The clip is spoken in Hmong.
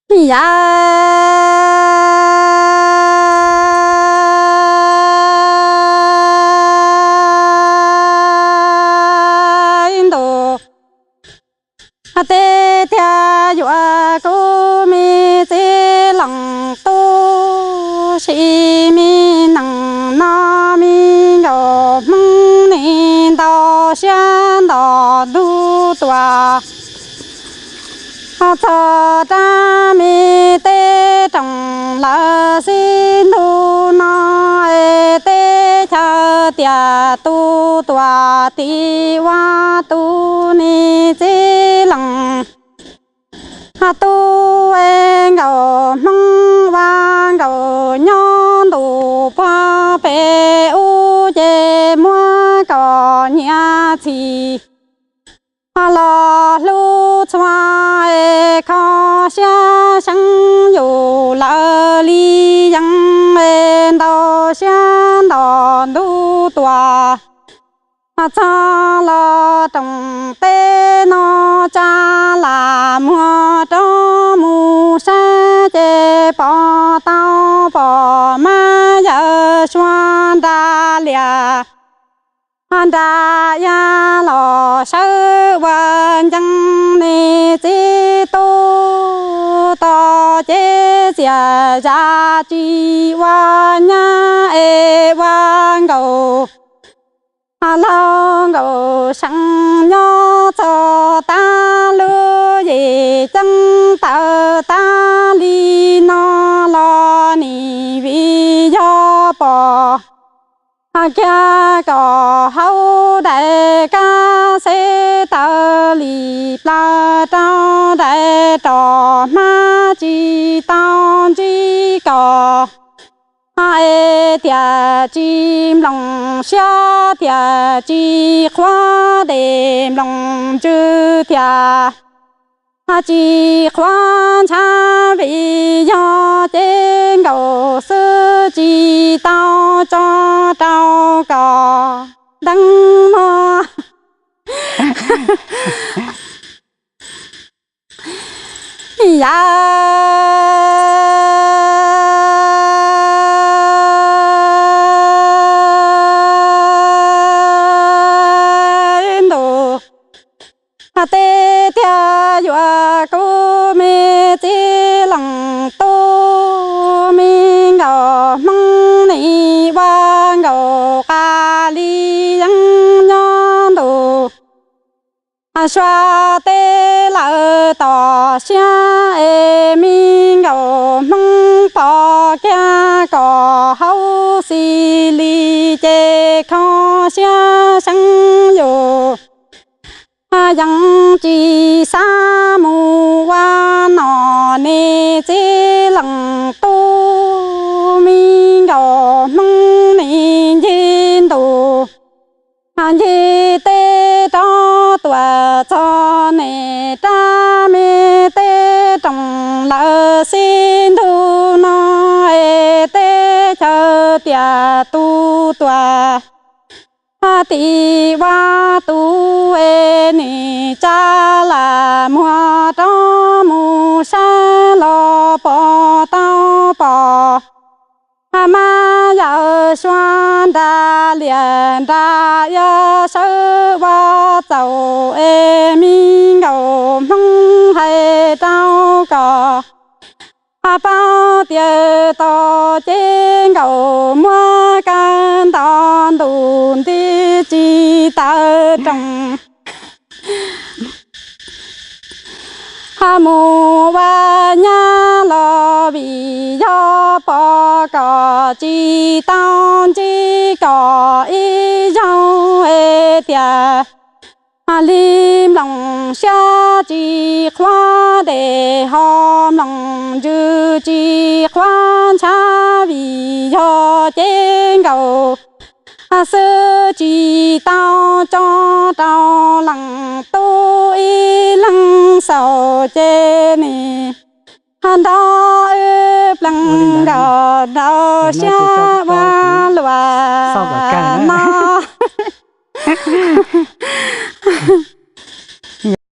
Yaj ntus, tej thiaj yuav kuv me txiv leej tub, sim me neej no me nkauj Hmoob, nim ntau siab nto ntug tuaj. Ho txog rau me teb rooj lawm xib ntug no, es teb chaws tiaj tus tuaj tim ua tus niam txiv leej tub, es nkauj Hmoob ua nkauj nyob ntuj puag pem ub, ces muab koj nyiam txhij los hlub txhua, es kho siab seev yus lawm li yees, es ntau siab nto ntug tuaj. Txog los rooj teb no, tsa lam muag rov mus saib, ces pom tau pom Mab Yawm Suav nra liaj nra ya los sawv ua ncees niam txiv tub tod, ces txias zam tsis ua nyab es ua nkauj laug nkauj seev nyob txog tag lub yim ceeb tawm tag li no los nim vim yog pom kiag koj hauv daim kab xeb, taw li plaws rau daim roj hmab, tsis tau ntsib koj es thiaj tsis nplooj siab, thiaj tsis qhuav dej nplooj ntsws, thiaj tsis qhuav ntshav, vim yog ces nkauj xwb tsis tau tso rau koj deev mog. Yaj ntus, tej thiaj yuav kuv me txiv leej tub, me nkauj Hmoob, nim ua nkauj qas li yeeb nyob ntuj suav teb lawm toj siab, es me nkauj Hmoob pom kiag koj hauv xis li, ces kho siab seev yus yeej tsis xav mus ua nom niam txiv leej tub, me nkauj Hmoob, nim ncig ntuj ncig teb rov tuaj txog niam rab me teb rooj lawm xib ntug no, es teb chaws tiaj tus tuaj tim ua tus, es nim tsa lam muag rov mus saib los pom tau pom Mab Yawm Suav nra liaj nra ya sawv ua txaus, es me nkauj Hmoob, hais rau koj paub tias toj ces nkauj muab kawg nto ntuj nti tsis tawm rooj, ho mus ua nyab los vim yog pom koj tsis tau ntsib koj ib zaug, es thiaj li nplooj siab tsis qhuav dej, ho nplooj ntsws tsis qhuav ntshav, vim yog ces nkauj xwb tsis tau tso rau leej tub ib leeg xaus, ces nim nrog wb pleev nkauj nraug siab ua luaj no.